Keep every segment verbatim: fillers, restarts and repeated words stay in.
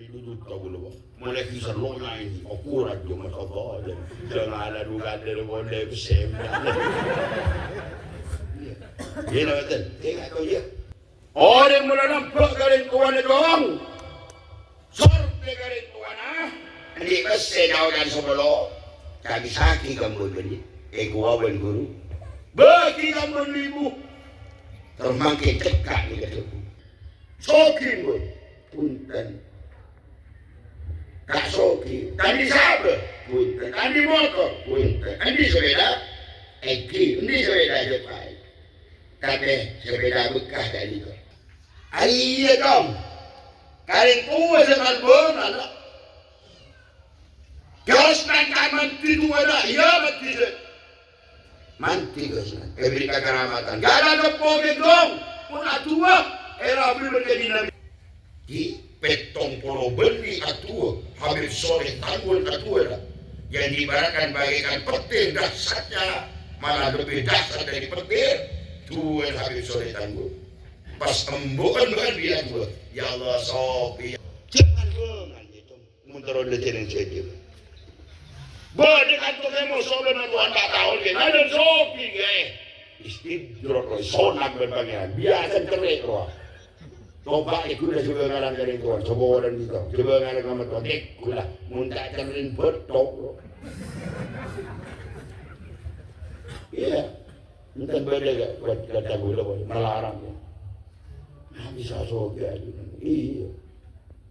Duduk ka bulu. Mulai kisah lo nyanyi, aku raja masyaallah. Jangan ada duga dari boleh bersem. Iya, betul. Tengok tu ya. Orèng mula nembhâk ka rèng towana, Cong. Sorte ka rèng towana. Andi' pèssè jhâuwân sapolo. Kabisaghi kambhâ bânnè. Èkowa bân ghuru. Bâghi kambhâ lèbu. Terros mangkèn cekka' nèka dhâbu. Soghi, Bu. Bhunten. Ta' soghi. Ta' andi' sabâ? Bhunten. Ta' andi' motor? Bhunten. Andi' sepèda? Èngghi. Andi' sepèda jhâ' paèng. Tapè sepèda bekas ka'dinto. Aiyâ, Cong. Kalèng towa sè malbong, ana'. Jos nangka mandi towana, iyâ, mandi, Cong. Mandi, jos nangka. Èbèrri' kakaramatan. Ghâllu ghâppo ghèndhong. Pon adu'a. Èrabi bân Kanjeng Nabi. Di pèttong polo bânnè adu'a, Habib Soleh Tanggul adu'a, yang diibaratkan bagaikan petir dahsyatnya, malah lebih dahsyat dari petir, du'a Habib Soleh Tanggul. Pas embu'en bâ'en bi' adu'a, "Ya Allah, Sofi." Jangan bângal itu. Mun terro lècènèng sèjjhâ. Bâdâ kanto kèmo solèna Tuhan ta' tao, ghi. Ngadân Sofi, ghi. Istidrok, roh, sonang bân Pangèran. Biasa cerrè', roh. Coba iku udah coba ngaran kali Tuhan, coba orang gitu, coba ngaran nama Tuhan, dek gula, mun tak cerin betok, bro. Iya, enten beda gak buat kata gula, boy, melarang ya. Nah, bisa soge aja, iya,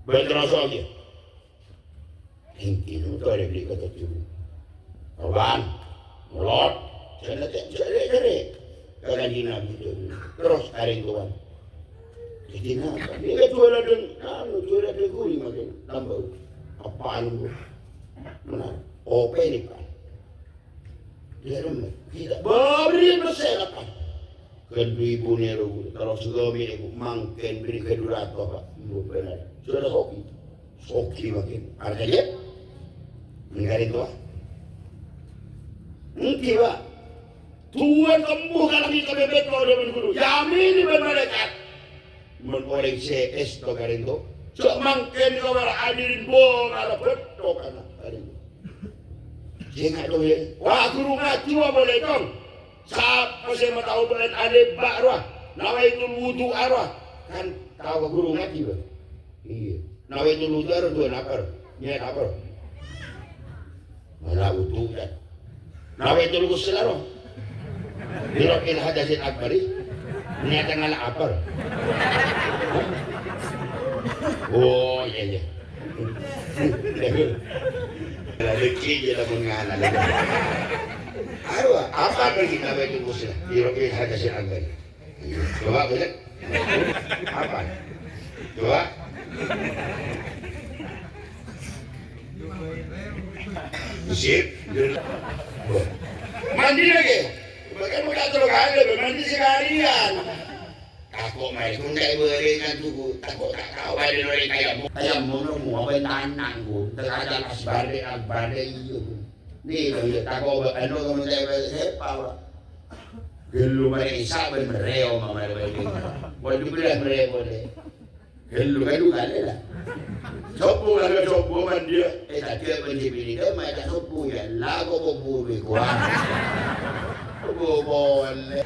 bener soge. Èngghi, motor èbelli ka toju. Rowan, molot, jârèya, jârèya, jârèya. Ka Kanjeng Nabi, terros ka rèng towana. Jadi napa? Dia kan jualan dan, anu, jualan dan kuli makin tambah. Apaan, Bu? Mana? Ope ini, Pak. Dia kan, tidak beri persen apa? Ghân dhu-ebhuna rowa, terros ghâmè, Bu, mangkèn bherri' ghâdhu rato, Pak. Bu, bhender. Sodara sogi. Sogi mangkèn. Artèna, nèngghâlè towa. Èngghi, Pak. Tuhan tembu ka langngè' ka bebek, Pak, dhâbuna ghuru. Yamini bân malaèkat. Mon orèng sè èsto ka rèng towa, jhâ' mangkèn ka wara' adhirin bongalla bâtto kana ka rèng towa. Sènga' towa, yâ. Wah, ghuru ngajhi, wah, boleh, Cong. Sapa sè matao bâ'en alèbâ' rowa, nawaitul wudu'a rowa? Kan tao ka ghuru ngajhi, Bang? Iyâ. Nawaitul wudu'a rowa duwâ' napa rowa? Niat apa rowa? Mala wudu', ya. Nawaitul ghusla rowa? Li raf'il hadasil akbari. Niat ngala' apa rowa? Oh, iyâ, iyâ. Rezeki jâ' la mon ngala'. Ayo, apa lagi nawaitul ghusla? Li raf'il hadasil akbari. Coba, boleh? Apa? Coba. Sip. Mandi lagi. Pakai muka terus ada, mandi sekalian. Tako' maènto ta' èbârâ' kan tugu, tako' ta' tao bâdâ orèng tayammum. Tayammum no mua bân tanang, Bu. Terkadang asbâr dâ', akbâr dâ', iyâ, Bu. Nè, iyâ, tako' bâ-, anu, kamu ta' èbârâ' sepa, Pak. Ghâllu marè Isa bân merreo, mama, bân ini. Waduh, bâdâ merreo polè. Ghâllu kan dhu kalè la. Sobbhu, la sobbhu mandiyâ. Eh, tadâ' bân si bini, dâ' ma' ta' sobbhu, yâ. La kok sobbhu bi' kowa. Sobbhu polè.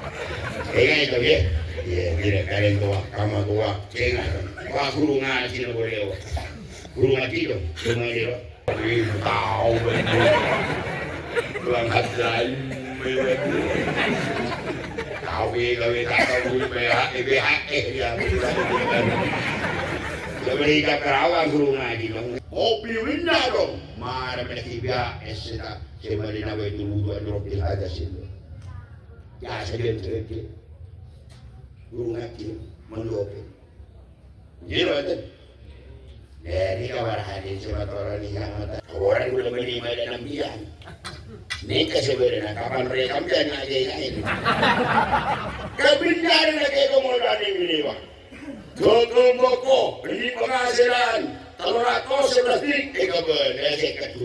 Ènga' itu, yâ. Iyâ, iyâ, kalèn towa, kama towa. Ènga'. Wah, ghuru ngajhi na polè, wah. Ghuru ngajhi, dong. Cuma ini, Pak. Wih, tao, Pak. Kurang ajar, Pak. Tao, Pak, tapi tak tao, Pak. P H E, P H E, ya. Coba di Kaperawang, ghuru ngajhi, dong. Kopi winna, dong. Mara pada si B H S, sè ta-, sè bâli nawaitul wudu'a li raf'il hadasin. Ya, sajân-sajân. Ghuru ngajhi, menurut. Ngghi, mboten? Dhâri kawarahan sè matorè nèka mata. Orèng kaulâ bânnè bâdâ sampèyan. Nèka sè bâdâna kapan rè sampèyan ngaji ngaji. Kabinjârâ lagi komo dhâri ngene, Pak. Toko boko, beli penghasilan, tello ratos sebelas dik, eh, kabel, eh, seket.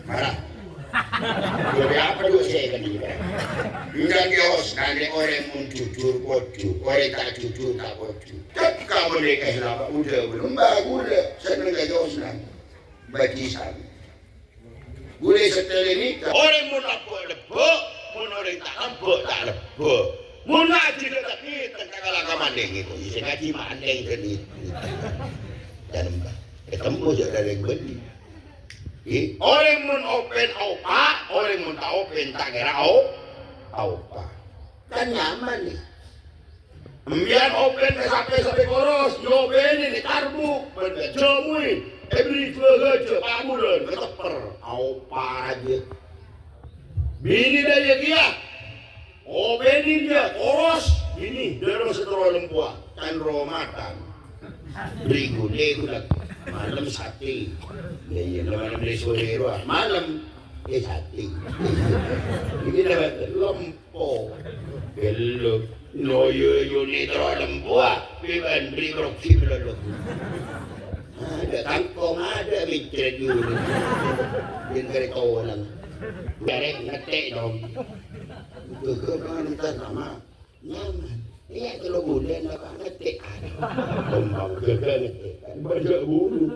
Mana? Ghâbây apa dhu sè èkennèng? Enjâ' kèya osnanè orèng mon jujur pojhu, orèng ta' jujur ta' pojhu. Cè' kabbhi nèka sè la udhâ bân mbah ghulâ senneng kèya osnan. Bâjisan. Ghulâ sè tèlè nèka, orèng mon abbâ' lebbâ', mon orèng ta' abbâ' ta' lebbâ'. Mon ngajhi dâ' ta' ngètèng ta' kala ka malèng èko, sè ngajhi malèng ghânèka. Jan mbah, ètemmo jâ' dâri bânnè. Ih, orèng mon open aopa, orèng mon ta' open ta' kèra ao-, aopa. Kan nyaman, nih. Empèyan open ka sapè-sapè koros, èopenè nè karbuk, bân èjâmuwi, èbèrri' bhâghâjâ, pamolan, katèppèr, aopa rajâ. Binè dâ' iyâ kèya, openè iyâ, koros, binè, dârâ sè terro lempowa, kan romatan. Bri ghulâ, ghulâ. Malem satè. Iyâ, iyâ, malem lè sorè rowa. Malem, eh, satè. Ini namanya lempo. Ghellu. Noyo yoni terro lempowa. Bibân bri proksi belolo. Ada kangkong, ada micret dulu. Yang kare kolang. Kare ngetek dong. Tuh, kemana ntar sama? Nyaman. Iyâ, tello bulân apa ngetek. Kembang ghâghâ ngetek. Bâdâ buru.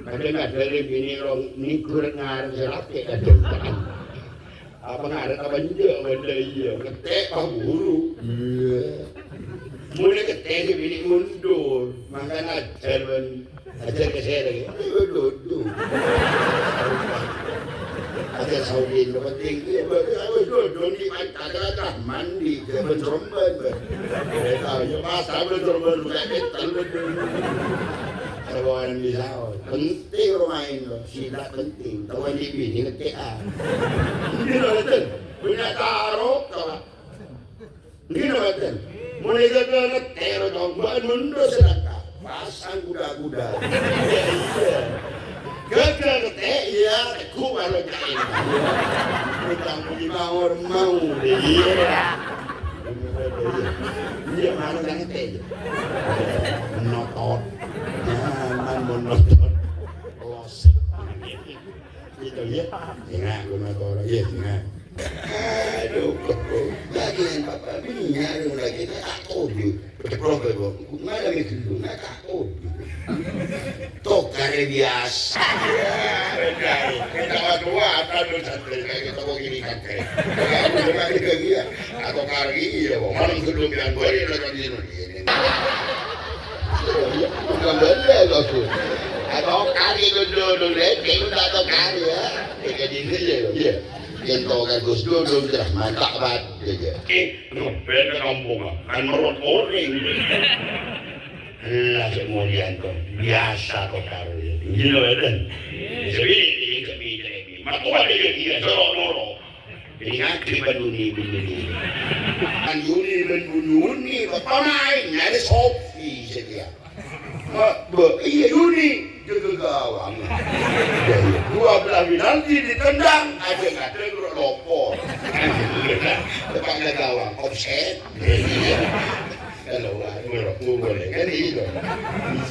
Kadhâng-kadhâng rè binè rong nèggur ngarep sè lakè kadhâng-kadhâng. Apa ngarep apa enjâ', bâdâ iyâ. Ngetek paburu. Iyâ. Mulai ngetek sè binè mundur. Mangkana ajhâr bân Ajhâr ka sè laèn, ayo duduk. Ajhâr Saudi yang penting, iya, bagus, ayo duduk di pantai, ada mandi, dia berseremban, ber-, ya, tahu, ya, masa berseremban, bukan metal, betul. Sebuah yang bisa, penting rumah ini, loh. Sila penting, tahu yang di bini, ngetek, ah. Ini, loh, betul. Punya taruh, tahu. Ngghi, napa mboten? Mon èghâghâ ngettè, ro, tao, bâ'na mondho sè dhâkka'. Pasang kuda-kuda. Ghâghâ ngettè, iyâ, tegghu' karo ca'èn. Utang budi mawar mau, iyâ. Iyâ, mano ngettè, iyâ. Notot. Nyaman mon notot. Los. Gitu, ya. Sènga', ghun mator. Iya, sènga'. Aduh, kok, kok. Bagian papa, bener lagi, tak tahu, Bu. Betul, Bu. Malam itu, Bu, nggak tahu. Tokar biasa. Ya, benar. Kita tua, tua, tua, santai. Kayak kita mau gini, santai. Ya, bukan lagi, ya. Atau kari, ya, Bu. Malam itu, Bu, bilang, boleh, udah, udah, gini. Bukan benda, bagus. Atau kari, dulu, dulu, dulu, dulu, atau kari, ya. Jadi, ini, ya, ya. Yang tahu kan Gus Dur, Dur Rahman, tak bat, gitu. Eh, ngeband ke kampung, kan merot orang. Lah, sik mulia, tuh. Biasa, tuh, karo, ya. Gila, ya, kan? Sepi, sepi, sepi. Matu ada, ya, dia, jorok, norok. Jadi, ngaji, Bang Yuni, Bang Yuni. Bang Yuni, Bang Yuni, Bang Yuni, Bang Yuni, nyari Sofi, saya. Mbak, Mbak, iya, Yuni, jaga gawang. Dua belah penalti ditendang, ada-ada terus lopor. Depannya gawang, offset. Kalau aku boleh, kan iya.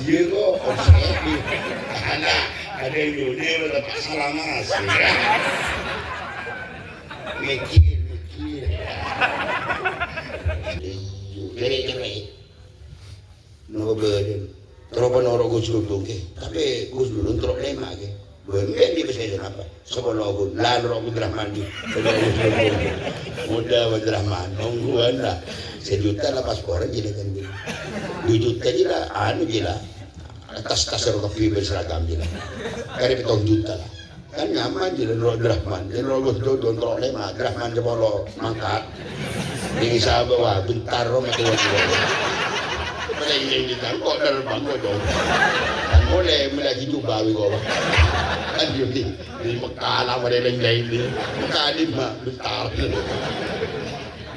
Iya kok, offset. Ada, ada yang Yuni, ada Pak Salamas. Mikir, mikir. Iya, kere-kere. Napa bâdân? Terro panoro Gus Dudung, ghi. Tapè Gus Dudung terro lèma', ghi. Bâdân, ghi, di pesèsèn apa? Sapolo ghun. Lah, noro' Abdurrahman, ghi. Muda Abdurrahman. Ongghuwân, lah. Sejuta lah pasporan, gila, kan, ghi. Dua juta, gila. Anu, gila. Tas-tas ro kabbhi bân seragam, gila. Karè pèttong juta, lah. Kan nyaman jâ' noro' Abdurrahman, jâ' noro' Gus Dur, noro' lèma', Abdurrahman sapolo mangkat. Ning sahabat, wah, bentar ro metu. Paling ning di tangko' terbang kok, dong. Kan mulai, mulai gitu bawi kok. Kan di, di, di Mekah lah, mulai lain-lain di. Mekah di mah, bentar.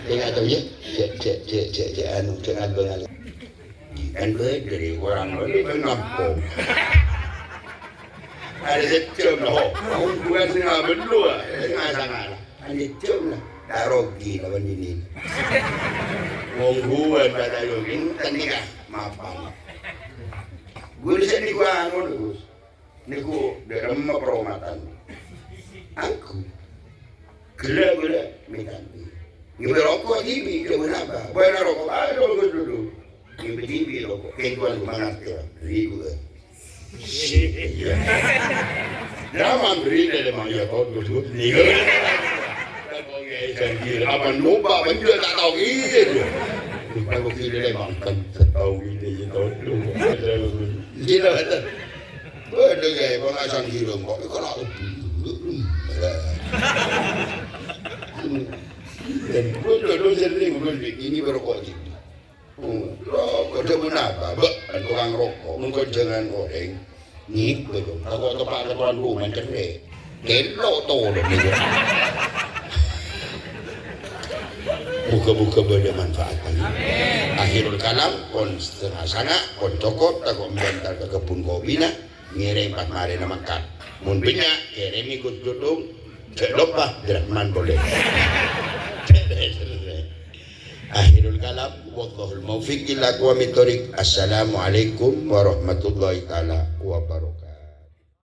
Ingat tuh, ya. Cek, cek, cek, cek, cek, anu, cek, anu, anu. Kan bâdâ rè, korang lebih ngampong. Ada sejam, loh. Mau bukan setengah berdua, setengah sana lah. Ada sejam lah. Tak rugi lawan ini. Wong bukan pada rugi, kan nikah, mapan. Gue di sini gua anu, Gus. Niku dâremma paromatan. Aku. Ghellâ' ghulâ, mènta. Ngibâ roko' dhibi', jhâ' ponapa? Bâ'na roko', ayo, dulu. Ngibâ dhibi' roko'. Kèng tuwan mangartè, Bang. Bâri' ghulâ. Iyâ. Jhâ' bâri' dâlem, ya, kok, dulu. Apa nyoba, apa jhâ' ta' tao, iyâ, iyâ. Apa ghi' dâlem, Bang, kan, tao, iyâ, iyâ, tao, dulu. Gila, betul. Waduh, ya, pengasan hirung kok, iku la lebih. Dan betul, betul, sering, betul, ini berokok sini. Oh, rokok, jhâ' ponapa? Bâ, tukang roko', mongko jhângan orèng. Ngibâ, dong. Tako' tepa' ketowan rumah, cendhek. Kèlo tolong, gitu. Moga-moga bâdâ manfaatnya. Akhirul kalam, pon setengah sanga, pon cokop, tako' mènta ka kebbhun kopina, ngèrèng pas marèna mangkat. Mon bânnya', kèrèmè Gus Dudung, jhâ' loppa Abdurrahman polè. Akhirul kalam, wallahul muwaffiq ila aqwamit thoriq. Assalamualaikum warahmatullahi taala wabarakatuh.